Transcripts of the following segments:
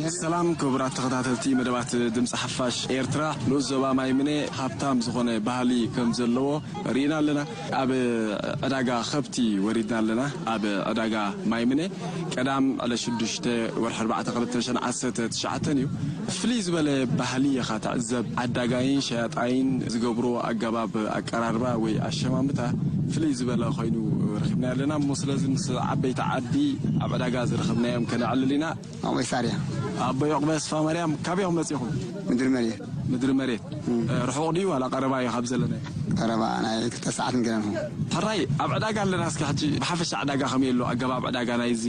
ሰላም ክቡራት ተኸታተልቲ መደባት ድምፂ ሓፋሽ ኤርትራ፣ ንኡስ ዞባ ማይምነ ሃብታም ዝኾነ ባህሊ ከም ዘለዎ ርኢና ኣለና። ኣብ ዕዳጋ ከብቲ ወሪድና ኣለና። ኣብ ዕዳጋ ማይምነ ቀዳም ዕለት ሽዱሽተ ወርሒ ኣርባዕተ ክልተ ሽሕን ዓሰርተ ትሽዓተን እዩ። ፍልይ ዝበለ ባህሊ ኢኻ ትዕዘብ። ዓዳጋይን ሸያጣይን ዝገብርዎ ኣገባብ ኣቀራርባ ወይ ኣሸማምታ ፍልይ ዝበለ ኮይኑ ረኺብናዮ ኣለና። እሞ ስለዚ ምስ ዓበይቲ ዓዲ ኣብ ዕዳጋ ዝረኸብናዮም ከነዕልል ኢና። ኣቦይ ሳርያ። ኣቦይ ዑቕበ ኣስፋ ማርያም፣ ካበይ ኢኹም መጺኹም? ምድሪ መሬት። ምድሪ መሬት። እ፣ ርሑቕ ድዩ ዋላ ቀረባ እዩ ካብ ዘለናዮ? ቀረባ ናይ ክልተ ሰዓት ንገረንኹም። ሕራይ፣ ኣብ ዕዳጋ ኣለና። እስኪ ሕጂ ብሓፈሻ ዕዳጋ ከመይ ኣሎ? ኣገባብ ዕዳጋ ናይዚ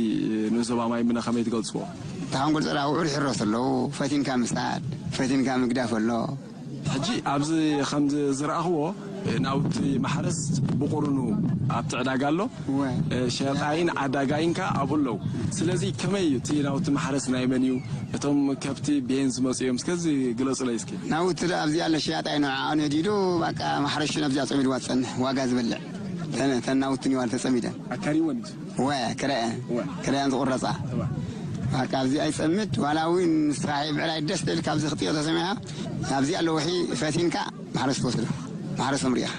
ንኡስ ዞባ ማይምነ ከመይ ትገልጽዎ? እታ ሓንጎል ጸራ ውዑር ይሕረሱ ኣለዉ። ፈቲንካ ምሳድ፣ ፈቲንካ ምግዳፍ ኣሎ። ሕጂ ኣብዚ ከም ዝረኣኽዎ፣ ናውቲ ማሕረስ ብቑሩኑ ኣብቲ ዕዳጋ ኣሎ። እወ። ሸያጣይን ዓዳጋይን ከኣ ኣብኡ ኣለዉ። ስለዚ ከመይ እዩ እቲ ናውቲ ማሕረስ ናይ መን እዩ? እቶም ከብቲ ብየን ዝመጹ እዮም? እስከ እዚ ግለጹለይ እስኪ። ናውቲ ደኣ ኣብዚኣ ኣሎ፣ ሸያጣይ ንዕኣ ነዲዱ፣ በቃ ማሕረሹ ናብዚኣ ጸሚድዋ ዝጸንሕ፣ ዋጋ ዝበልዕ። ተን-፣ ተን ናውቲ ኒዋል ተጸሚደን። ኣካሪወን እዩ። እወ፣ ክረአን። እወ። ክረአን ዝቑረጻ። እወ። በቃ ኣብዚኣ ይጸምድ፣ ዋላ እውን ንስኻ ብዕራይ ደስ ኢልካ ኣብዚ ክጥዮ ተሰሚዕካ፣ ኣብዚ ኣሎ ውሒ ፈቲንካ ማሕረስ ትወስዶ። ማሕረሶም ርኢኻ።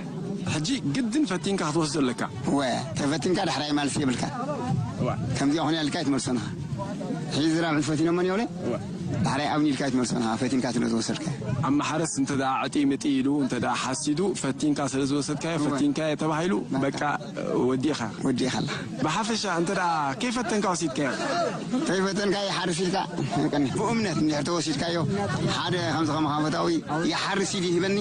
ሕጂ ግድን ፈቲንካ ክትወስዶ ኣለካ። እወ፣ ተፈቲንካ ዳሕራይ ማልሲ የብልካ። እወ። ከምዚኣ ኾነ ኢልካ ኣይትመልሶን ኢኻ። ሕጂ ዝራብ ፈቲኖሞ ነይብለ? እወ። ዳሕራይ ኣብኒ ኢልካ ኣይትመልሶን ኢኻ፣ ፈቲንካ ስለ ዝወሰድካ። ኣብ ማሕረስ እንተ ደኣ ዕጢ ምጢ ኢሉ፣ እንተ ደኣ ሓሲዱ፣ ፈቲንካ ስለ ዝወሰድካዮ፣ እወ። ፈቲንካዮ ተባሂሉ፣ በቃ። በቃ፣ ወዲእኻ። ወዲእኻ ኣለኻ። ብሓፈሻ እንተ ደኣ ከይፈተንካ ወሲድካዮ? ከይፈተንካ ይሓርስ ኢልካ፣ ብእምነት እንድሕር ተወሲድካዮ፣ ሓደ ከምዚ ከም ሃፈታዊ ይሓርስ ኢሉ ይህበኒ፣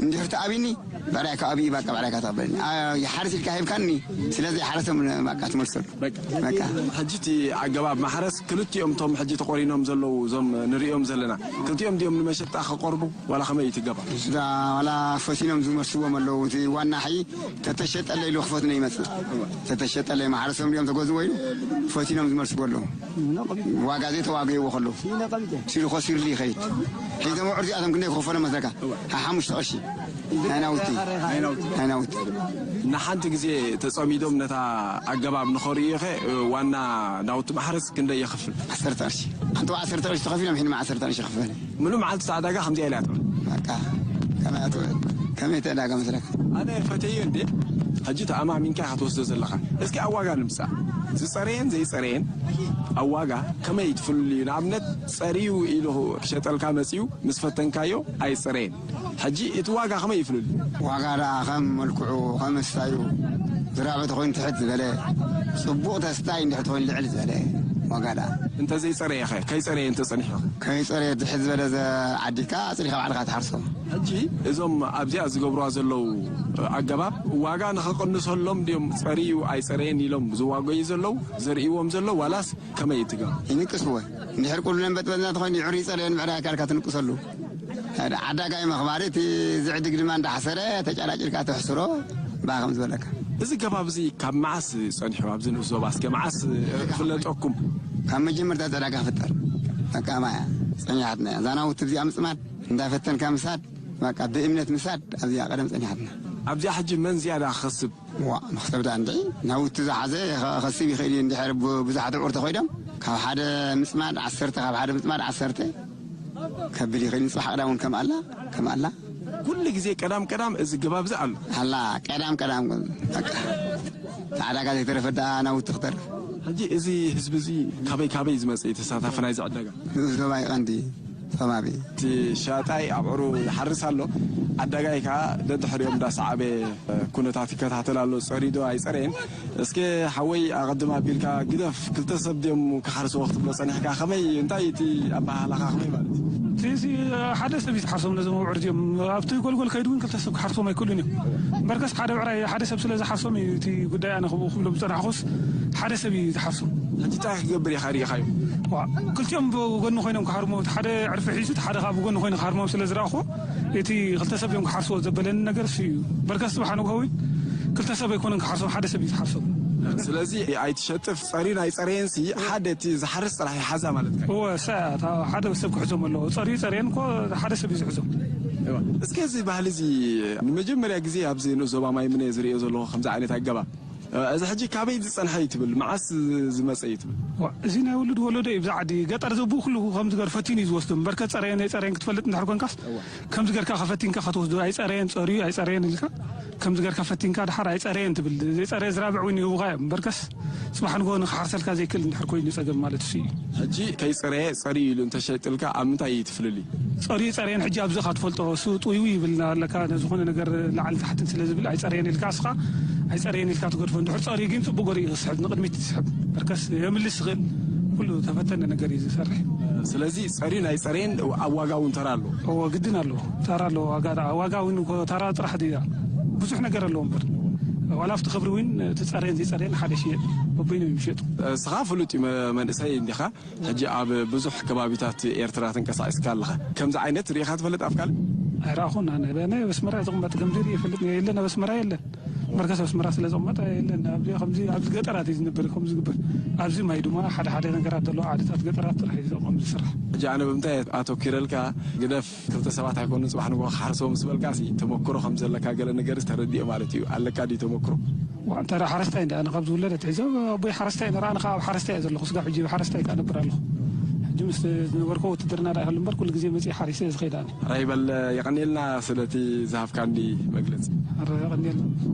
እንድሕር ተኣቢኒ፣ ብዕራይካ ኣብዩ፣ በቃ ብዕራይካ ተቐበለኒ። ኣ-፣ ይሓርስ ኢልካ ሂብካኒ፣ ስለዚ ይሓርሰም፣ በቃ ትመልሰሉ። በቃ። በቃ። ሕጂ እቲ ኣገባብ ማሕረስ ክልቲኦም እቶም ሕጂ ተቆሪኖም ዘለዉ፣ እዞም ንሪኦም ዘለና፣ ክልቲኦም ድዮም ንመሸጣ ክቐርቡ? ዋላ ከመይ እዩ እቲ ገባር? እዛ ዋላ ፈቲኖም ዝመልስዎም ኣለዉ። እቲ ዋና ሕጂ ተተሸጠለይ ኢሉ ክፈትኖ ይመጽእ። ተተሸጠለይ ማሕረሶም ድዮም ተገዝዎ ኢሉ ፈቲኖም ዝመልስዎ ኣለዉ። ዋጋ ዘይተዋገይዎ ከለዉ። ሲሉ ኮሲርሉ ይኸይድ። ሕጂ እቶም ኣዕሩኽ እዚኣቶም ክንደይ ክኽፈሎም መስለካ? ሓሙሽተ ቅርሺ። ናይ ናውቲ። ናይ ናውቲ። ናይ ናውቲ። ንሓንቲ ግዜ ተጸሚዶም ነታ ኣገባብ ንኸርእዩኸ ዋና ናውቲ ማሕረስ ክንደይ የኽፍል? ዓሰርተ ቅርሺ። ኣንተ ዓሰርተ ቅርሺ ተኸፊሎም፣ ሕድማ ዓሰርተ ቅርሺ ክፈል። ምሉእ መዓልቲ እታ ዕዳጋ ከምዚኣ ኢላ እያ ትውዕል። በቃ፣ ከመይ እያ ትውዕል? ከመይ እታ ዕዳጋ መስለካ? ኣነ ፈተዮ እንዴ? ሕጂ ተኣማሚንካ ኢኻ ትወስዶ ዘለኻ። እስኪ ኣብ ዋጋ ንምጻእ። ዝጸረየን ዘይጸረየን ኣብ ዋጋ ከመይ ትፍልልዩ? ንኣብነት፣ ጸርዩ ኢሉ ክሸጠልካ መጽዩ፣ ምስ ፈተንካዮ ኣይጸረየን። ሕጂ እቲ ዋጋ ከመይ ይፍልልዩ? ዋጋ ደኣ ከም መልክዑ፣ ከም ስታዩ፣ ዝራብ ተኾይኑ ትሕት ዝበለ፣ ጽቡቕ ተስታይ እንድሕር ተኾይኑ ልዕል ዝበለ ዋጋ ደኣ። እንተ ዘይጸረየኸ? ከይጸረየ እንተ ጸኒሑኸ? ከይጸረየ ትሕት ዝበለ ዘ-፣ ዓዲካ ኣጽሪኻ ባዕልኻ ትሓርሶ። ሕጂ እዞም ኣብዚኣ ዝገብርዋ ዘለዉ ኣገባብ ዋጋ ንኽቕንሰሎም ድዮም ጸርዩ ኣይጸረየን ኢሎም ዝዋገዩ ዘለዉ ዘርእይዎም ዘለዉ ዋላስ ከመይ እዩ ትገብሮ? ይንቅስዎ። እንድሕር ቁሉለን በጥበጥና ተኾይኑ ይዕሩ ይጸረየን ብዕራይ ኣካልካ ትንቅሰሉ። ሓደ ዓዳጋይ መኽባሪ እቲ ዝዕድግ ድማ እንዳሓሰረ ተጫራጭርካ ተሕስሮ፣ ብኣ ከም ዝበለካ። እዚ ገባብ እዚ ካብ መዓስ ጸኒሑ ኣብዚ ንኡስ ዞባ እስከ መዓስ ክፍለጠኩም? ካብ መጀመርታ እቲ ዕዳጋ ክፍጠር። በቃ ማያ ጸኒሓትና እያ። እዛ ናውቲ እዚኣ ምጽማድ፣ እንዳፈተንካ ምሳድ፣ በቃ ብእምነት ምሳድ ኣብዚኣ ቀደም ጸኒሓትና። ኣብዚኣ ሕጂ መን ዝያዳ ክኸስብ? ዋ፣ መኽሰብ ደኣ እንድዒ፣ ናውቲ ዝሓዘ ኸ-፣ ኸስብ ይኽእል እዩ። እንድሕር ብ-፣ ብዙሓት ኣዕሩኽ ተኾይዶም፣ ካብ ሓደ ምጽማድ ዓሰርተ፣ ካብ ሓደ ምጽማድ ዓሰርተ ከብል ይኽእል እዩ። ጽባሕ ቀዳም እውን ከም ኣላ፣ ከም ኣላ። ኩሉ ግዜ ቀዳም ቀዳም እዚ ገባብ እዚ ኣሎ። ኣላ፣ ቀዳም ቀዳም፣ በቃ፣ እቲ ዕዳጋ ዘይተረፈ ደኣ ናውቲ ክተርፍ። ሕጂ እዚ ህዝቢ እዚ ካበይ ካበይ ዝመጽእ እዩ ተሳታፊ ናይዚ ዕዳጋ? ንኡስ ዞባ እዩ ቀንዲ። ከባቢ። እቲ ሸያጣይ ኣብዕሩ ይሓርስ ኣሎ። ዓዳጋይ ከኣ ደድሕሪኦም እንዳሰዓበ ኩነታት ይከታተል ኣሎ። ጸርዩ ዶ ኣይጸረየን? እስከ ሓወይ ኣቐድም ኣቢልካ ግደፍ፣ ክልተ ሰብ ድዮም ክሓርስዎ ክትብሎ ጸኒሕካ? ከመይ፣ እንታይ እቲ ኣበሃህላኻ ከመይ ማለት እዩ? እቲ፣ እቲ ሓደ ሰብ እዩ ዝሓርሶም ነዞም ኣብዑር እዚኦም። ኣብቲ ጎልጎል ከይዱ እውን ክልተ ሰብ ክሓርስዎም ኣይክእሉን እዮም። እምበርከስ ሓደ ብዕራይ ሓደ ሰብ ስለ ዝሓርሶም እዩ እቲ ጉዳይ ኣነ ክብኡ ክብሎም ዝጸናሕኩስ ሓደ ሰብ እዩ ዝሓርሶም። ሕጂ እንታይ ክገብር ኢኻ ርኢኻዮ? ዋ፣ ክልቲኦም ብጎኒ ኮይኖም ክሃርሙ፣ እቲ ሓደ ዕርፊ ሒዙ፣ እቲ ሓደ ከዓ ብጎኒ ኮይኑ ክሃርሞም ስለ ዝረኣኹ፣ እቲ ክልተ ሰብ እዮም ክሓርስዎ ዘበለኒ ነገር እሱ እዩ። በርከስ ጽባሕ ንግሆ እውን ክልተ ሰብ ኣይኮነን ክሓርሶም፣ ሓደ ሰብ እዩ ዝሓርሶም። ስለዚ ኣይትሸጥፍ፣ ጸርዩን ኣይጸረየንሲ ሓደ እቲ ዝሓርስ ጥራሕ ይሓዛ ማለት እዩ። እወ፣ እሳ እያ፣ እታ ሓደ ሰብ ክሕዞም ኣለዎ። ጸርዩ ጸርየን እኮ ሓደ ሰብ እዩ ዝሕዞም። እወ። እስከ እዚ ባህሊ እዚ ንመጀመርያ ግዜ ኣብዚ ንኡስ ዞባ ማይምነ ዝርእዮ ዘለኹ ከምዚ ዓይነት ኣገባብ። እዚ ሕጂ ካበይ ዝጸንሐ እዩ ትብል? መዓስ ዝመጸ እዩ ትብል? እዚ ናይ ውሉድ ወለዶ እዩ። ብዛዕዲ ገጠር ዘብኡ ኩሉ ከምዚ ገር ፈቲኑ እዩ ዝወስዶ። እምበርከ ጸረየን ኣይጸረየን ክትፈልጥ እንድሕር ኮንካስ ከምዚ ገርካ ከፈቲንካ ከተወስዶ። ኣይጸረየን ጸርዩ ኣይጸረየን ኢልካ ከምዚ ገርካ ፈቲንካ ድሓር ኣይጸረየን ትብል። ዘይጸረየ ዝራብዕ እውን ይህቡኻ እዮም። እምበርከስ ጽባሕ ንጎ ንክሓርሰልካ ዘይክእል እንድሕር ኮይኑ ጸገም ማለት እሱ እዩ። ሕጂ ከይጸረየ ጸርዩ ኢሉ እንተሸጥልካ ኣብ ምንታይ እዩ ትፍልልዩ? ጸርዩ ጸረየን ሕጂ ኣብዚ ኢኻ ትፈልጦ። እሱ ጥውይው ይብልና ኣለካ። ዝኾነ ነገር ላዕሊ ታሕትን ስለ ዝብል ኣይጸረየን ኢልካ እስኻ ኣይጸረየን ኢልካ ትገድፎ። እንድሕር ጸርዩ ግን ጽቡቅ ገሩ እዩ ዝስሕብ፣ ንቕድሚት ይስሕብ። በርከስ የምልስ ይኽእል። ኩሉ ተፈተነ ነገር እዩ ዝሰርሕ። ስለዚ ጸርዩ ናይ ጸረየን ኣብ ዋጋ እውን ተራ ኣለዎ። እዎ ግድን ኣለዎ። ተራ ኣለዎ። ዋጋ ዋጋ እውን እኮ ተራ ጥራሕ ድያ ብዙሕ ነገር ኣለዎ እምበር ዋላ ኣብቲ ክብሪ እውን እቲ ጸረየን ዘይጸረየን ሓደ ሽየጥ በበይኑ ይሸጡ። እስኻ ፍሉጥ እዩ መ- መንእሰይ እንዲኻ። ሕጂ ኣብ ብዙሕ ከባቢታት ኤርትራ ተንቀሳቒስካ ኣለኻ። ከምዚ ዓይነት ርኢኻ ትፈልጥ ኣብ ካልእ? ኣይረኣኹን። ኣነ በነ ኣብ ኣስመራ ዝቕመጥ ከምዚ ርኢ ይፈልጥ የለን። ኣብ ኣስመራ የለን። መርከስ ኣብ ኣስመራ ስለ ዝቕመጠ የለን። ኣብዚ ከምዚ ኣብዚ ገጠራት እዩ ዝነብር ከምዚ ዝግበር። ኣብዚ ማይ ድማ ሓደ ሓደ ነገራት ዘለዎ ዓድታት ገጠራት ጥራሕ እዩ ከምዚ ዝስራሕ። ሕጂ ኣነ ብምንታይ ኣተኪረልካ ግደፍ ክልተ ሰባት ኣይኮኑን ጽባሕ ንግሆ ክሓርሶም ምስ በልካ ሲ ተመክሮ ከም ዘለካ ገለ ነገር ተረዲኤ ማለት እዩ። ኣለካ ድዩ ተመክሮ? ዋንታ ራ ሓረስታይ እንዳ ኣነ ካብ ዝውለድ ኣትሒዘ ኣቦይ ሓረስታይ ነራ ኣነ ኣብ ሓረስታይ እየ ዘለኹ። ስጋ ሕጂ ሓረስታይ ከኣ ነብር ኣለኹ። ሕጂ ምስ ዝነበርኩ ውትድርና ዳ ይኸል እምበር ኩሉ ግዜ መጽእ ሓሪሰ እየ ዝኸይድ ኣነ። ራይ በል የቐንየልና ስለቲ ዝሃብካኒ መግለጺ። ኣረ የቐንየልና።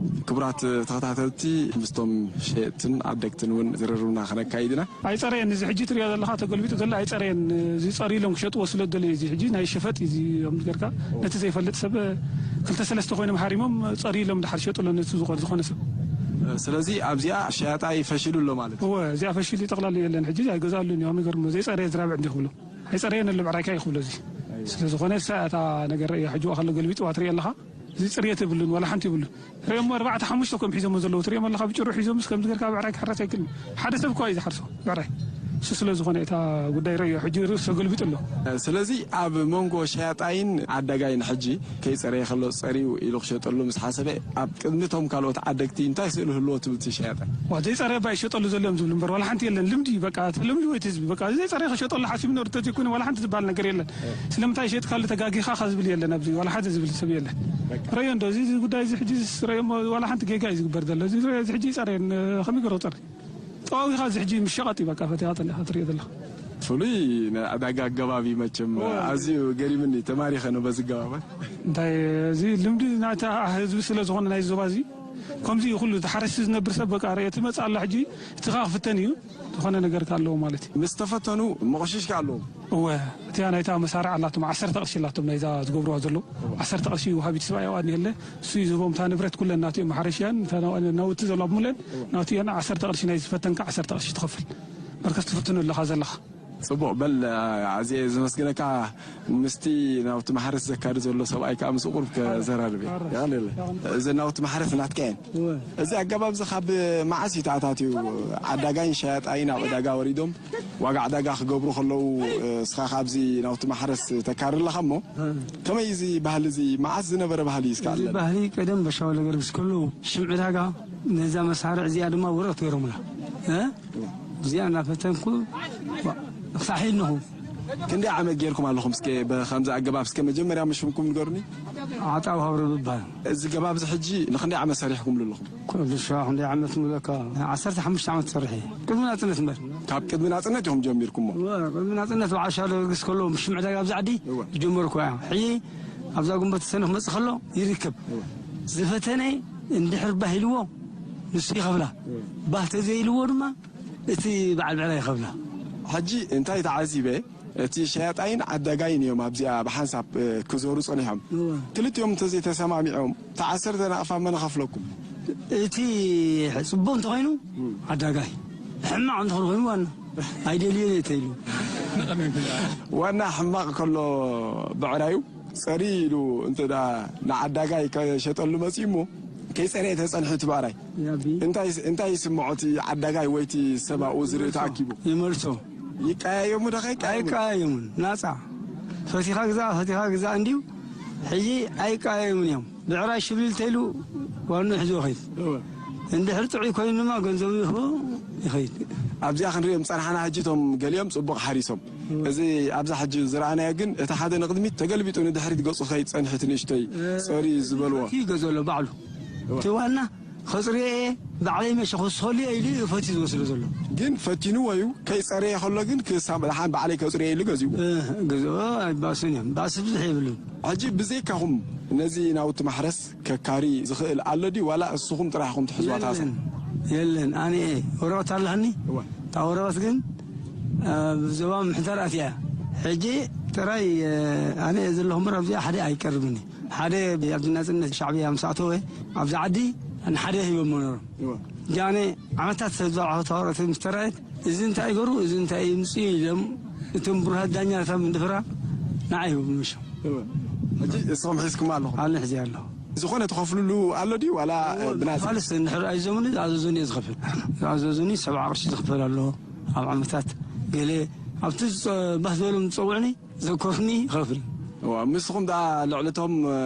ክቡራት ተኸታተልቲ ምስቶም ሸየጥትን ዓደግትን እውን ዝርርብና ከነካይድ ኢና። ኣይጸረየን። እዚ ሕጂ ትሪኦ ዘለኻ ተገልቢጡ ዘሎ ኣይጸረየን። እዚ ጸርዩ ኢሎም ክሸጥዎ ስለ ደለዩ እዚ ሕጂ ናይ ሸፈጥ እዩ። እዚ ከምዚ ጌርካ ነቲ ዘይፈልጥ ሰብ ክልተ ሰለስተ ኮይኖም ሃሪሞም ጸርዩ ኢሎም ድሓር ሸጥሎ ነቲ ዝኾ- ዝኾነ ሰብ። ስለዚ ኣብዚኣ ሸያጣይ ፈሽሉ ኣሎ ማለት እዩ። እወ እዚኣ ፈሽሉ ጠቕላሉ የለን። ሕጂ ኣይገዛሉን እዩ። ከመይ ገርሞ ዘይጸረየ ዝራብዕ እንዲ ክብሎ ኣይጸረየን ኣሎ ብዕራይካ እዩ ክብሎ እዚ ስለ ዝኾነ እሳ እታ ነገር እያ ሕጂ ከሎ ገልቢጥዋ ትሪኦ ኣለኻ። እዚ ጽርየት የብሉን ዋላ ሓንቲ የብሉን። ርእሞ ኣርባዕተ ሓሙሽተ ኮም ሒዞሞ ዘለዉ ትርእዮም ኣለኻ ብጭሩ ሒዞምስ ከምዚ ጌርካ ብዕራይ ክሕረስ ኣይክእልን። ሓደ ሰብ እኳ እዩ ዝሓርሶ ብዕራይ። እሱ ስለ ዝኾነ እታ ጉዳይ ረእዮ ሕጂ ርእሱ ተገልቢጡ ኣሎ። ስለዚ ኣብ መንጎ ሸያጣይን ዓዳጋይን ሕጂ ከይጸረየ ከሎ ጸርዩ ኢሉ ክሸጠሉ ምስ ሓሰበ ኣብ ቅድሚ እቶም ካልኦት ዓደግቲ እንታይ ስእሊ ህልዎ ትብል እቲ ሸያጣይ? ዋ ዘይጸረየ እባ ይሸጠሉ ዘሎ እዮም ዝብሉ እምበር ዋላ ሓንቲ የለን። ልምዲ እዩ በቃ እቲ ልምዲ ወይ እቲ ህዝቢ በቃ እዚ ዘይጸረየ ክሸጠሉ ሓሲቡ ነሩ እንተዘይኮይኑ ዋላ ሓንቲ ዝበሃል ነገር የለን። ስለምንታይ ሸጥካሉ ተጋጊኻ ካብ ዝብል የለን ኣብዚ ዋላ ሓደ ዝብል ሰብ የለን። ረዮ እንዶ እዚ ጉዳይ እዚ ሕጂ ረዮ ዋላ ሓንቲ ጌጋ እዩ ዝግበር ዘሎ እዚ ረዮ እዚ ሕጂ ይጸረየን ከመይ ገይሩ ክጸሪ ጠዋዊኻ እዚ ሕጂ ምሸቐጥ እዩ በቃ ፈቲኻ ጠሊኻ ትሪኦ ዘለኻ። ፍሉይ ናይ ዕዳጋ ኣገባብ እዩ መቸም ኣዝዩ ገሪምኒ ተማሪኸ ነው በዚ ኣገባብ። እንታይ እዚ ልምዲ ናይታ ህዝቢ ስለ ዝኾነ ናይ ዞባ እዚ ከምዚ እዩ ኩሉ ተሓረስቲ ዝነብር ሰብ በቃ ርእ ትመጽእ ኣላ ሕጂ እቲ ኸዓ ክፍተን እዩ ዝኾነ ነገር ኣለዎ ማለት እዩ። ምስ ተፈተኑ መቑሽሽ ከ ኣለዎም? እወ እቲኣ ናይታ መሳርዕ ኣላቶም ዓሰርተ ቅርሺ ኣላቶም ናይዛ ዝገብርዋ ዘለዉ ዓሰርተ ቅርሺ እዩ ወሃቢት ሰብኣይ ኣብኣ እኒሀለ እሱ እዩ ዝህቦም እታ ንብረት ኩለን ናትኦም ማሕረሽያን እታ ናውቲ ዘሎ ኣብሙለን ናውቲ እየን ዓሰርተ ቅርሺ ናይ ዝፈተንካ ዓሰርተ ቅርሺ ትኸፍል በርከስ ትፍትኑ ኣለኻ ዘለኻ። ጽቡቕ በል ኣዝየ ዘመስግነካ ምስቲ ናብቲ ማሕረስ ዘካሪ ዘሎ ሰብኣይ ከኣ ምስ ቁሩብ ከዘራርብ እየ። የቐንየለይ። እዚ ናውቲ ማሕረስ ናትካ እየን። እዚ ኣገባብ እዚ ካብ መዓስ እዩ ተኣታትዩ? ዓዳጋይን ሸያጣይን ኣብ ዕዳጋ ወሪዶም ዋጋ ዕዳጋ ክገብሩ ከለዉ እስኻ ካብዚ ናውቲ ማሕረስ ተካሪ ኣለኻ እሞ ከመይ እዚ ባህሊ እዚ መዓስ ዝነበረ ባህሊ እዩ እስካ እዚ ኣለና? ባህሊ ቀደም በሻወለ ገርግስ ከለዉ ሽም ዕዳጋ ነዛ መሳርዕ እዚኣ ድማ ወረቕት ገይሮምላ እ እዚኣ እናፈተንኩ ክሳዕ ሒድንኹ ክንደይ ዓመት ጌርኩም ኣለኹም እስከ ብከምዚ ኣገባብ እስከ መጀመርያ ምሽምኩም ንገሩኒ? ዓጣው ሃብረ ብባል እዚ ገባብ እዚ ሕጂ ንክንደይ ዓመት ሰሪሕኩምሉ ኣለኹም? ኩሉ ሸዋ ክንደይ ዓመት ምለካ ዓሰርተ ሓሙሽተ ዓመት ትሰርሕ እየ ቅድሚ ናፅነት እምበር ካብ ቅድሚ ናፅነት ኢኹም ጀሚርኩሞ እወ ቅድሚ ናፅነት በዓል ሻለ ገርግስ ከሎ ሽም ዕዳጋ ኣብዚ ዓዲ እወ ዝጀመርኩ እያ ሕጂ ኣብዛ ጉንበት ሰነ ክመፅእ ከሎ ይርከብ እወ ዝፈተነ እንድሕር ባህ ኢልዎ ንሱ ይኸፍላ እወ ባህ ተዘይልዎ ድማ እቲ በዓል ብዕራይ ይኸፍላ ሕጂ እንታይ ተዓዚበ እቲ ሸያጣይን ዓዳጋይን እዮም ኣብዚኣ ብሓንሳብ ክዞሩ ጸኒሖም። ክልቲኦም እንተዘይተሰማሚዖም እታ ዓሰርተ ናቕፋ መን ኸፍለኩም? እቲ ጽቡቕ እንተኾይኑ ዓዳጋይ፣ ሕማቕ እንተኾይኑ ዋና ኣይደልዮን እየ ተይሉ። ዋና ሕማቕ ከሎ ብዕራዩ ጸሪ ኢሉ እንተ ንዓዳጋይ ከሸጠሉ መጺኡ እሞ ከይጸረየ ተጸንሑ እቲ ብዕራይ እንታይ ይስምዖ እቲ ዓዳጋይ ወይ እቲ ሰብ ኣብኡ ዝርኢ ተኣኪቡ? ይመልሶ። ይቀያየሙ ዶ ከይቀያየሙ? ኣይቀያየሙን። ናጻ ፈቲኻ ግዛእ ፈቲኻ ግዛእ እንድዩ ሕጂ ኣይቀያየሙን እዮም። ብዕራይ ሽብልል ተይሉ ዋንኡ ሒዝዎ ይኸይድ። እወ። እንድሕር ጥዑይ ኮይኑ ድማ ገንዘቡ ይህቦ ይኸይድ። ኣብዚኣ ክንሪኦም ዝጸናሕና ሕጂ እቶም ገሊኦም ጽቡቕ ሓሪሶም። እዚ ኣብዛ ሕጂ ዝረኣናዮ ግን እቲ ሓደ ንቕድሚት ተገልቢጡ ንድሕሪት ገጹ ክኸይድ ጸኒሑ እቲ ንእሽቶይ ጸርዩ ዝበልዎ። ይገዝኦ ኣሎ ባዕሉ። እቲ ዋና ከጽርዮ እየ፣ ባዕለይ መሸ ክወስኸሉ እየ ኢሉ እዩ ፈትዩ ዝወስዶ ዘሎ። ግን ፈቲንዎ እዩ፣ ከይጸረየ ከሎ ግን ክሳብ ደሓን ባዕለይ ከጽርዮ ኢሉ ገዚኡ። እ፣ ገዚኡ ኣይባእሱን እዮም፣ ባእሲ ብዙሕ የብሉን። ሕጂ ብዘይካኹም ነዚ ናውቲ ማሕረስ ከካሪ ዝኽእል ኣሎ ድዩ? ዋላ እስኹም ጥራሕ ኢኹም ትሕዝዋ እታ የለን፣ የለን። ኣነ እየ ወረቐት ኣለኒ። እዋ። እታ ወረቐት ግን ኣብ ዞባ ምምሕዳር ኣትያ። ሕጂ ጥራይ፣ ኣነ እየ ዘለኹ እምበር ኣብዚኣ ሓደ ኣይቀርብን እዩ። ሓደ ኣብ ናጽነት ሻዕብያ ምስ ኣተወ ኣብዚ ዓዲ ንሓደ ሂቦሞ ነይሮም። እዋ። ጃኔ ዓመታት ዝተዘርዖ ተዋረቲ ምስ ተራእየት፣ እዚ እንታይ ይገሩ፣ እዚ እንታይ ይምጽኡ ኢሎም እቶም ብሩሃት ዳኛታት ምድፍራ ንዓይ ሂቦም ምሸ። እዋ። ሕጂ እስኹም ሒዝኩም ኣለኹም? ኣነ ሕዚ ኣለኹ። ዝኾነ ትኸፍልሉ ኣሎ ድዩ? ዋላ፣ እ፣ ብናጻ? ፋልስ እንድሕር ኣይዘሙኒ ዝኣዘዙኒ እየ ዝኸፍል። ዝኣዘዙኒ ሰብዓ ቅርሺ ዝኽፈል ኣሎ ኣብ ዓመታት። ገለ ኣብቲ ዝጸ-፣ ባህ ዝበሎም ዝጸውዕኒ ዘኮርኒ ይኸፍል። እዋ፣ ምስኹም ደኣ ልዕሊ እቶም፣ እ፣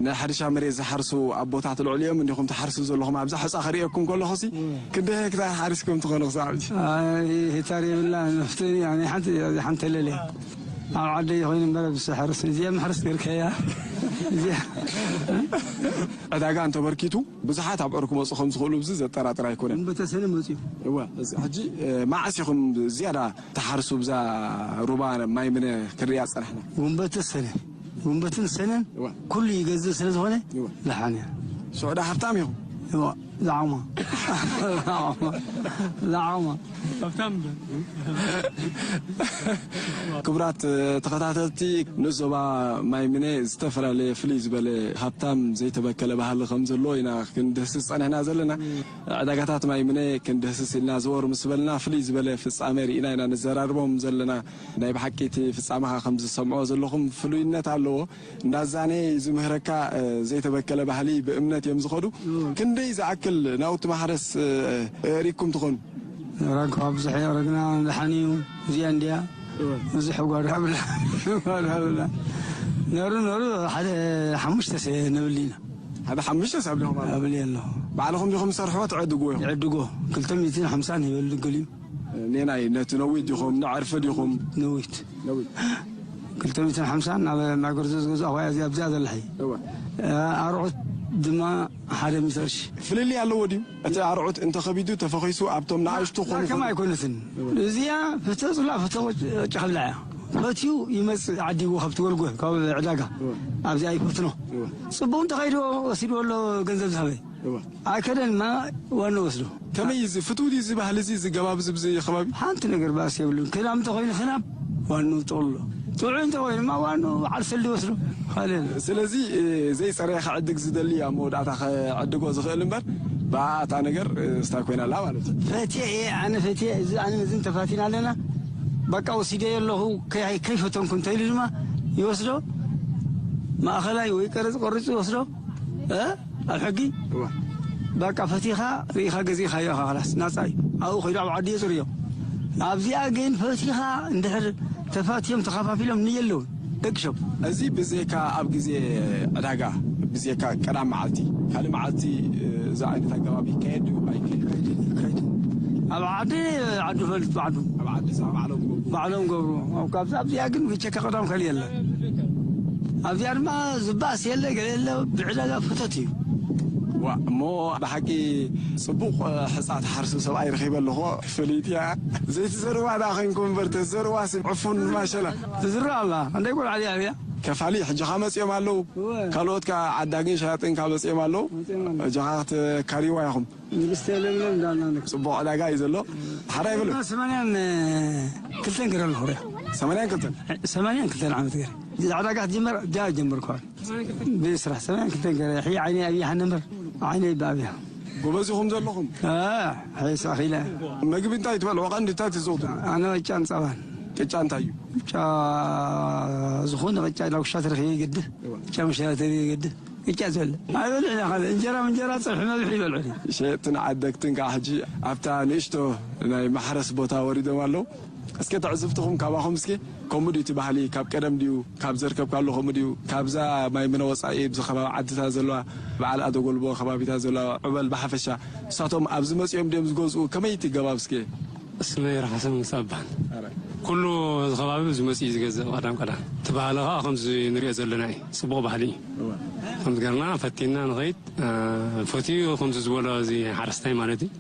ናይ ሕርሻ መሬት ዝሓርሱ ኣቦታት ልዕሊኦም እንዲኹም ትሓርሱ ዘለኹም? ኣብዛ ሕጻ ክርእየኩም ከለኹሲ፣ እዋ። ክንደይ ሄክታር ሓሪስኩም ትኾኑ ክሳብ ሕጂ? ኣይ፣ ሄክታር የብላ፣ መፍትኒ፣ ኣነ ሓንቲ፣ ሓንቲ ለለ። ኣብ ዓደይ ኮይኑ እምበር፣ ብስ ሓርስ፣ እዚኣ ማሕረስ ገርካያ። እዚኣ። ዕዳጋ እንተበርኪቱ፣ ብዙሓት ኣብዑር ክመጹ ከም ዝኽእሉ፣ ብዙ ዘጠራጥር ኣይኮነን። እምበተሰነ መጽዩ። እዋ፣ እዚ ሕጂ፣ እ፣ መዓስ ኢኹም ዝያዳ ተሓርሱ ብዛ ሩባ ማይ ምነ ክርያ ጸናሕና? ጉንበትን ሰነን፣ ጉንበትን ሰነን እዋ። ኩሉ ይገዝእ ስለ ዝኾነ እዋ። ደሓን እያ። ሽዑ ዳ ሃብታም ኢኹም? እዋ፣ ዝዓማ። ዝዓማ። ዝዓማ። ሃብታም። ክቡራት ተኸታተልቲ፣ ንዞባ ማይ ምነ ዝተፈላለየ ፍልይ ዝበለ ሃብታም ዘይተበከለ ባህሊ ከም ዘለዎ ኢና ክንድህስስ ጸኒሕና ዘለና። ዕዳጋታት ማይ ምነ ክንድህስስ ኢልና ዘወር ምስ በልና፣ ፍልይ ዝበለ ፍጻመ ርኢና ኢና ንዘራርቦም ዘለና። ናይ ብሓቂ እቲ ፍጻመኻ ከም ዝሰምዖ ዘለኹም ፍሉይነት ኣለዎ። እንዳዛነ ዝምህረካ፣ እ፣ ዘይተበከለ ባህሊ ብእምነት እዮም ዝኸዱ። እዎ። ክንደይ ዝኣክል ናውቲ ማሕረስ፣ እ፣ እ፣ ሪኩም ትኾኑ? ራንኳ ብዙሕ የቕረግና፣ ደሓን እዩ። እዚኣ እንድያ እዎ። ብዙሕ ጓዳ ብላ፣ ጓዳ ብላ። ነሩ፣ ነሩ ሓደ ሓሙሽተ ሰ-፣ ነብሊ ኢና። ሓደ ሓሙሽተ ሰብ ኣለኹም ኣሎ? ኣብሊ ኣሎ። ባዕልኹም ዲኹም ትሰርሕዎ ትዕድግዎ ኢኹም? ይዕድጎ። ክልተ ሚእትን ሓምሳን ይበል ድግል እዩ። ኔናይ ነቲ ነዊት ዲኹም፣ ንዕርፊ ዲኹም? ነዊት። ነዊት። ክልተ ሚእትን ሓምሳን ናብ ማይ ጎርዞ ዝገዛእኹ እያ እዚኣ ኣብዚኣ ዘለሒ። እወ። እ፣ ኣርዑት ድማ ሓደ ሚእቲ ቅርሺ። ፍልልይ ኣለዎ ድዩ? እቲ ኣርዑት እንተኸቢዱ ተፈኺሱ ኣብቶም ንኣሽቱ ዳርጋ ኮኑ ማይ ኣይኮነትን። እዚኣ ፍተ ጽላ ፍተ ወጭ-፣ ወጭ ከብላ እያ። ፈትዩ ይመጽእ ዓዲዎ ካብ ትጎልጎ፣ ካብ ዕዳጋ። እወ። ኣብዚኣ ይፈትኖ። እወ። ጽቡቕ እንተኸይድዎ ወሲድዎ ኣሎ ገንዘብ ዝሃበ። እወ። ኣይከደን ማ ዋና ወስዶ። ከመይ እዚ ፍቱው ድዩ እዚ ባህሊ እዚ፣ እዚ ገባብ እዚ፣ እዚ ከባቢ? ሓንቲ ነገር ባእሲ የብሉን። ክናብ እንተኾይኑ ክናብ ዋኑ ጥቕሎ። ጥዑይ እንተኾይኑ ማ ዋኑ ዓርሰሉ ይወስዶ። ካልእ የለን። ስለዚ፣ እ፣ ዘይጸረየ ክዕድግ ዝደሊ ኣብ መወዳእታ ክዕድጎ ዝኽእል እምበር፣ ብኣ እታ ነገር፣ እ፣ ስታይ ኮይና ኣላ ማለት እዩ። ፈትየ እየ፣ ኣነ ፈትየ፣ እዚ ኣነ እዚ እንተፋቲና ኣለና፣ በቃ ወሲደዮ ኣለኹ፣ ከይ-፣ ከይፈተንኩ እንተኢሉ ድማ ይወስዶ። ማእኸላይ ወይ ቀረጽ ቆሪጹ ይወስዶ። እ? ኣብ ሕጊ? እወ። በቃ ፈቲኻ ርኢኻ ገዚእኻዮ ኢኻ፣ ኸላስ ናጻ እዩ። ኣብኡ ከይዱ ኣብ ዓዲ የጽርዮ። ኣብዚኣ ግን ፈቲኻ እንድሕር ተፋትዮም ተኸፋፊሎም ንየለውን ደቂ ሸው። እዚ ብዘይካ ኣብ ግዜ ዕዳጋ፣ ብዘይካ ቀዳም መዓልቲ፣ ካልእ መዓልቲ፣ እ፣ እዚ ዓይነት ኣገባብ ይካየድ ድዩ ኣይካየድ? ይካየድ፣ ይካየድ። ኣብ ዓዲ፣ ዓዱ ፈልጥ ባዕዱ። ኣብ ዓዲ፣ እዛ ባዕሎም ገብሩ። ባዕሎም ገብሩ። ኣብ ካብዛ፣ ኣብዚኣ ግን ብቸካ ቀዳም ካልእ የለን። ኣብዚኣ ድማ ዝባእስ የለ፣ ገለ የለ፣ ብዕዳጋ ፍቶት እዩ። ዋ፣ እሞ ብሓቂ ጽቡቕ፣ እ፣ ሕጻ ትሓርሱ ሰብኣይ ረኺበ ኣለኹ። ፍልይቲ እያ። ዘይትዘርዋ ደኣ ኾይንኩም እምበር፣ ተዘርዋ ሲ ዕፉን ማሸላ። ትዝርዋ ኣላ። እንደ ቆልዓ እዚኣ እያ። ከፋሊ ሕጂ ኻ መጺኦም ኣለዉ። እወ። ካልኦት ከኣ ዓዳግን ሸያጥን ካብ መጺኦም ኣለዉ። መጺኦም ኣለዉ። ሕጂ ኻ ክትካርይዋ ኢኹም። ንግስተ ለምለም እንዳልና ንክ- ጽቡቕ ዕዳጋ እዩ ዘሎ። ሓራይ ብሉ። ሰማንያን ክልተን ገረ ኣለኹ ርያ። ሰማንያን ክልተን? ሰማንያን ክልተን ዓመት ገረ። ዕዳጋ ክትጅመር፣ እዚኣ ጀመርኩ። ብስራሕ ሰማንያን ክልተን ገረ። ሕጂ ዓይነይ ኣብያ ሓነ እምበር፣ ዓይነይ ብኣብያ። ጎበዝ ኢኹም ዘለኹም። አ፣ ሕጂ ሳኺለ። መግቢ እንታይ ትበልዑ? ቀንዲ እንታይ ትዘውትሩ? ኣነ ቅጫን ጸባን። ቅጫ እንታይ እዩ? ቅጫ ዝኾነ ቅጫ፣ ዳጉሻ ተረኺበ ይገድፍ። እዋ። ቅጫ መሸላ ተረኺበ ይገድፍ። ቅጫ ዝበልዕ። ኣይበልዕን እየ ካልእ። እንጀራ፣ እንጀራ፣ ጸብሒ መብልዒ ይበልዑ። ሸየጥትን ዓደግትን ከዓ ሕጂ ኣብታ ንእሽቶ ናይ ማሕረስ ቦታ ወሪዶም ኣለዉ። እስከ ትዕዝብትኹም ካባኹም እስከ፣ ከምኡ ድዩ እቲ ባህሊ? ካብ ቀደም ድዩ? ካብ ዘርከብካሉ ከምኡ ድዩ? ካብዛ ማይ ምነ ወጻኢ ኣብዚ ከባቢ ዓድታት ዘለዋ፣ በዓል ኣደጎልቦ ከባቢታት ዘለዋ፣ ዑበል ብሓፈሻ፣ ንሳቶም ኣብዚ መጺኦም ድዮም ዝገዝኡ? ከመይ እቲ ገባብ እስከ? ስመይ ርሓሰ ሙሳ እበሃል። ኣረ። ኩሉ እዚ ከባቢ ዝመጽእ እዩ ዝገዝእ ቀዳም ቀዳም። እቲ ባህሊ ኸኣ ከምዚ ንሪኦ ዘለና እዩ። ጽቡቕ ባህሊ እዩ። ከምዚ ገርና ፈቲና ንኸይድ፣ እ፣ ፈትዩ ከምዚ ዝበሎ እዚ ሓረስታይ ማለት እዩ።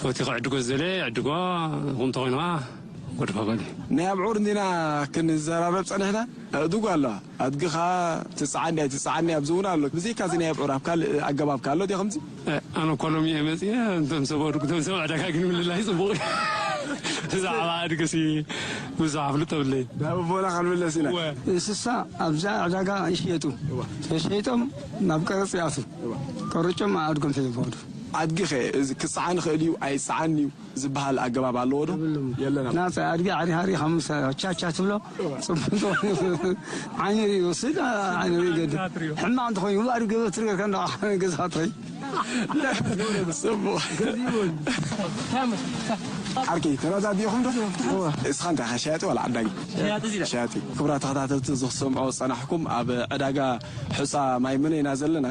ፈትዩ ክዕድጎ ዝደለ ይዕድጎ፣ ከምኡ እንተኾይኑ ኸኣ ክገድፎ ይኽእል እዩ። ናይ ኣብዑር እንዲና ክንዘራረብ ጸኒሕና። ኣእዱግ ኣለዋ። ኣድግኻ ትጽዓኒ ኣይትጽዓኒ ኣብዚ እውን ኣሎ። ብዘይካ እዚ ናይ ኣብዑር ኣብ ካልእ ኣገባብ ከ ኣሎ ድዩ ከምዚ? እ፣ ኣነ እኮ ሎሚ እየ መጺአ፣ እንቶም ሰብ ኣድጉ፣ እንቶም ሰብ ዕዳጋ ግን ምልላይ ጽቡቕ እዩ። ብዛዕባ ኣድግሲ ብዙሕ ኣፍልጦ የብለይን። ናብ ኣቦና ክንምለስ ኢና። እወ። እንስሳ ኣብዛ ዕዳጋ ይሽየጡ። እወ። ተሸይጦም ናብ ቀረጽ ይኣትዉ። እወ። ቀረጾም ኣድጎም ተዘበዱ። ኣድጊ ኸ እዚ ክጽዓን ይኽእል እዩ ኣይጽዓን እዩ ዝበሃል ኣገባብ ኣለዎ ዶ? የብሉን። የለን። ናጻ ኣድጊ ዓሪኻ ሪኻ ምስ ቻቻ ትብሎ፣ እወ። ጽቡቕ። ዓይኒ ርእዩ ይወስድ፣ ዓይኒ ርእዩ ይገድል። ሕማቕ እንተኾይኑ፣ ባዕሉ ገበ ትርገር ከንዳ ገዛ ትኸይ። ጽቡቕ። ዓርከይ፣ ተረዳዲእኹም ዶ? እወ። እስኻ እንታይ ኢኻ፣ ሸያጢ ዋላ ዓዳጊ? ሸያጢ። ሸያጢ። ክቡራት ተኸታተልቲ፣ እዚ ክሰምዖ ዝጸናሕኩም ኣብ ዕዳጋ ሑጻ ማይ ምነ ኢና ዘለና።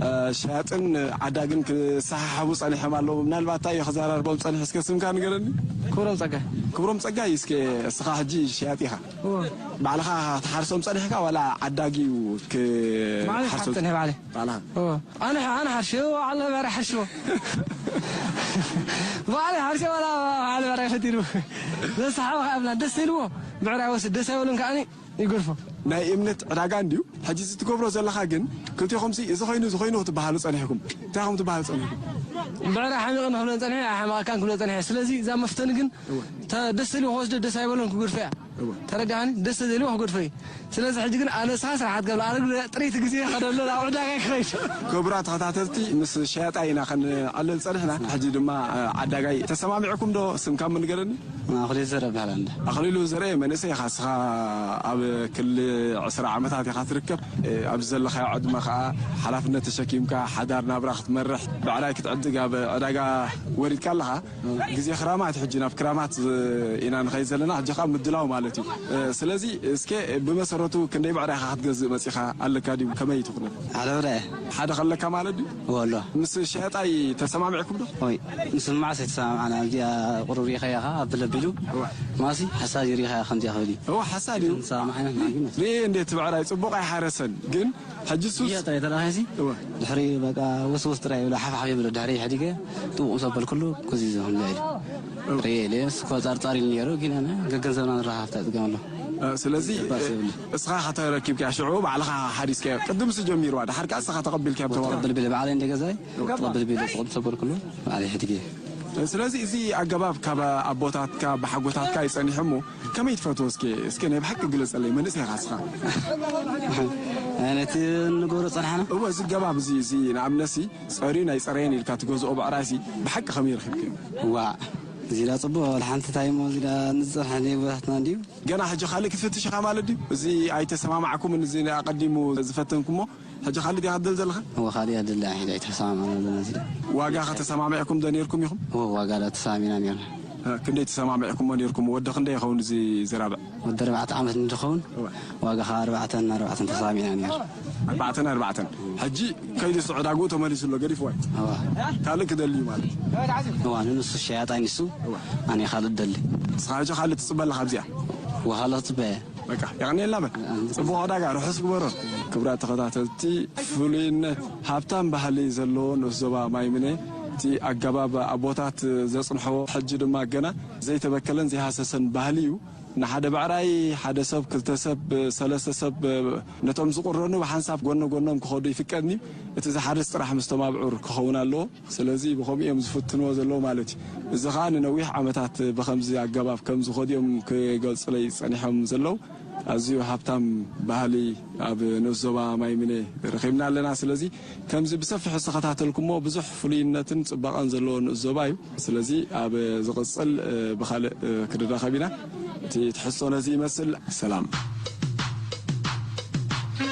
እ፣ ሸያጥን ዓዳግን ክሰሓሓቡ ጸኒሖም ኣለዉ። ምናልባት እንታይ እዩ ክዘራርቦም ጸኒሑ? እስከ ስምካ ንገረኒ። ክብሮም ጸጋይ። ክብሮም ጸጋይ፣ እስከ እስኻ ሕጂ ሸያጢ ኢኻ። እወ። ባዕልኻ ትሓርሶም ጸኒሕካ ዋላ ዓዳጊ እዩ ክ-፣ ባዕለይ ሓርሶም? ሓርሶም ጸኒሐ ባዕለይ። ባዕልኻ? እወ። ኣነ፣ ኣነ ሓርሸ፣ እወ፣ ባዕለ በረ ሓርሸ። ባዕለ ሓርሸ ዋላ ባዕለ በረ ፈቲሩ። ዘሰሓበ ከኣ ብላ ደስ ኢልዎ። ብዕራይ ወስድ ደስ ኣይበሉን ከኣኒ። ይገድፎ። ናይ እምነት ዕዳጋ እንድዩ። ሕጂ እዚ ትገብሮ ዘለኻ ግን፣ ክልቴኹምሲ እዚ ኾይኑ፣ እዚ ኾይኑ ክትበሃሉ ጸኒሕኩም። እንታይ ኢኹም ትበሃሉ ጸኒሕኩም? ብዕራይ ሓሚቕ ንኽብለን ጸኒሐ፣ ኣይሓመቐካን ክብሎ ጸኒሐ። ስለዚ እዛ መፍተኒ ግን፣ እወ። ተ-፣ ደስ ዘልዎ ክወስዶ፣ ደስ ኣይበሎን ክገድፎ እያ። እወ። ተረዳእካኒ? ደስ ዘልዎ ክገድፎ እዩ። ስለዚ ሕጂ ግን ኣነ ንስኻ ስራሕ ክትገብር፣ ኣነ ግን ጥሪት ግዜ ከደሎ ናብ ዕዳጋ ክኸይድ። ክቡራት ተኸታተልቲ፣ ምስ ሸያጣይ ኢና ከነዕልል ጸኒሕና። ሕጂ ድማ፣ እ፣ ዓዳጋይ ተሰማሚዕኩም ዶ? ስምካ ምን ንገረኒ? ኣኽሊሉ ዘርእ እበሃል እንዳ። ኣኽሊሉ ዘርእ መንእሰይ ኢኻ፣ እስኻ ኣብ ክሊ ዕስራ ዓመታት ኢኻ ትርከብ። እ፣ ኣብዚ ዘለኻዮ ዕድመ ኸኣ ሓላፍነት ተሸኪምካ ሓዳር ናብራ ክትመርሕ፣ ብዕራይ ክትዕድግ ኣብ ዕዳጋ ወሪድካ ኣለኻ። ግዜ ክራማት ሕጂ ናብ ክራማት ዝ-፣ ኢና ንኸይድ ዘለና፣ ሕጂ ኸኣ ምድላው ማለት እዩ። እ፣ ስለዚ እስከ ብመሰረቱ ክንደይ ብዕራይ ኢኻ ክትገዝእ መጺኻ ኣለካ ድዩ? ከመይ ትኹነት? ሓደ ብዕራይ። ሓደ ከለካ ማለት ድዩ? ወሎ። ምስ ሸያጣይ ተሰማሚዕኩም ዶ? ወይ፣ ምስማዕ ኣይተሰማምዓና። እዚኣ ቁሩብ ሪኢኻያ ኸኣ ኣብ ለቢሉ። እዋ። ማሲ ሓሳድ እዩ ሪኢኻያ ከምዚኣ ክብል እዩ። እዋ፣ ሓሳድ እዩ። ንሰማማዕ ኢና ንሓግዝ። ሪኤ እንዴት ብዕራይ ጽቡቕ ኣይሓረሰን፣ ግን ሕጂ ሱስ እያ ጥራይ ተለኻሲ። እዋ። ድሕሪ በቃ ወስወስ ጥራይ ይብሎ፣ ሓፍሓፍ ይብሎ። ድሕሪ ሕዲገ ጥቡቕ ምስ ኣበልኩሉ ኩዚ ዝሆን ዛይድ። እዋ። ሪኤ ኢለ፣ ንሱ እኮ ጻርጻር ኢሉ ነይሩ፣ ግን ኣነ ገገንዘብና ንረኻብ እንታይ ጽገም ኣሎ? እ፣ ስለዚ፣ ባስ የብሉ። እስኻ ከተረኪብካ ሽዑ ባዕልኻ ሓዲስካዮ። ቅድምሲ ጀሚርዋ፣ ድሓር ከኣ እስኻ ተቐቢልካዮ ብተዋረድ። ተቐብል ቢለ ባዕለይ እንደ ገዛይ፣ ተቐብል ቢለ ተቐብል ሰበርኩሉ፣ ባዕለይ ሕድጌ። ስለዚ እዚ ኣገባብ ካብ ኣቦታትካ፣ ብሓጎታትካ እዩ ጸኒሑ እሞ፣ ከመይ ትፈትዎ እስከ? እስከ ናይ ብሓቂ ግለጸለይ፣ መንእሰይ ኢኻ እስኻ። ነቲ እንገብሮ ጸናሕና። እወ፣ እዚ ኣገባብ እዚ፣ እዚ ንኣብነትሲ ጸርዩ ናይ ጸረየን ኢልካ ትገዝኦ ብዕራይሲ ብሓቂ ከመይ ረኺብክዮ? ዋእ፣ እዚ ዳ ጽቡቕ፣ ወላ ሓንቲ እንታይ እሞ፣ እዚ ዳ ንዝጸንሐ ናይ ኣቦታትና እንድዩ። ገና ሕጂ ካልእ ክትፍትሽ ኢኻ ማለት ድዩ? እዚ ኣይተሰማማዕኩምን፣ እዚ ኣቐዲሙ ዝፈተንኩሞ፣ ሕጂ ካልእ ዲኻ ትደሊ ዘለኻ? እወ፣ ካልእ እያ ትደሊ፣ ሕጂ ኣይተሰማማዕና ዘለና እዚ። ዋጋ ከተሰማሚዕኩም ዶ ኔርኩም ኢኹም? እወ፣ ዋጋ ዳ ተሰማሚዕና ኔርና። እ፣ ክንደይ ተሰማሚዕኩሞ ኔርኩም? ወዲ ክንደይ ይኸውን እዚ ዘራብዕ? ወዲ ኣርባዕተ ዓመት ንድኸውን፣ እወ። ዋጋ ኸዓ ኣርባዕተን ኣርባዕተን ተሰማሚዕና ኔርና። ኣርባዕተን ኣርባዕተን። ሕጂ ከይዱ እሱ ዕዳግኡ ተመሊሱ ኣሎ፣ ገዲፍዋ እዩ። እወ። ካልእ ክደሊ እዩ ማለት እዩ። እዋ፣ ንንሱ ሸያጣይ ንሱ፣ እወ። ኣነ ካልእ ደሊ። ንስኻ ሕጂ ካልእ ትጽበ ኣለኻ ኣብዚኣ? እወ፣ ካልእ ክጽበ እየ። በቃ፣ የቐንየልና በል። ኣንተ ጽቡቕ ዕዳጋ፣ ርሑስ ግበሮ። ክቡራት ተኸታተልቲ፣ ፍሉይነት ሃብታም ባህሊ ዘለዎ ንኡስ ዞባ ማይምነ፣ እቲ ኣገባብ ኣቦታት ዘጽንሕዎ፣ ሕጂ ድማ ገና ዘይተበከለን ዘይሃሰሰን ባህሊ እዩ። ንሓደ ብዕራይ ሓደ ሰብ፣ ክልተ ሰብ፣ ሰለስተ ሰብ፣ ነቶም ዝቑረኑ ብሓንሳብ ጎኖ ጎኖም ክኸዱ ይፍቀድኒ። እቲ ዝሓርስ ጥራሕ ምስቶም ኣብዑር ክኸውን ኣለዎ። ስለዚ ብኸምኡ እዮም ዝፍትንዎ ዘለዉ ማለት እዩ። እዚ ኸኣ ንነዊሕ ዓመታት ብኸምዚ ኣገባብ ከም ዝኸዱ እዮም ክገልጹለይ ጸኒሖም ዘለዉ። ኣዝዩ ሃብታም ባህሊ ኣብ ንኡስ ዞባ ማይምነ ረኺብና ኣለና። ስለዚ ከምዚ ብሰፊሑ ዝተኸታተልኩሞ ብዙሕ ፍሉይነትን ጽባቐን ዘለዎ ንኡስ ዞባ እዩ። ስለዚ ኣብ ዝቕጽል፣ እ፣ ብኻልእ፣ እ፣ ክንራኸብ ኢና። እቲ ትሕዝቶ ነዚ ይመስል። ሰላም።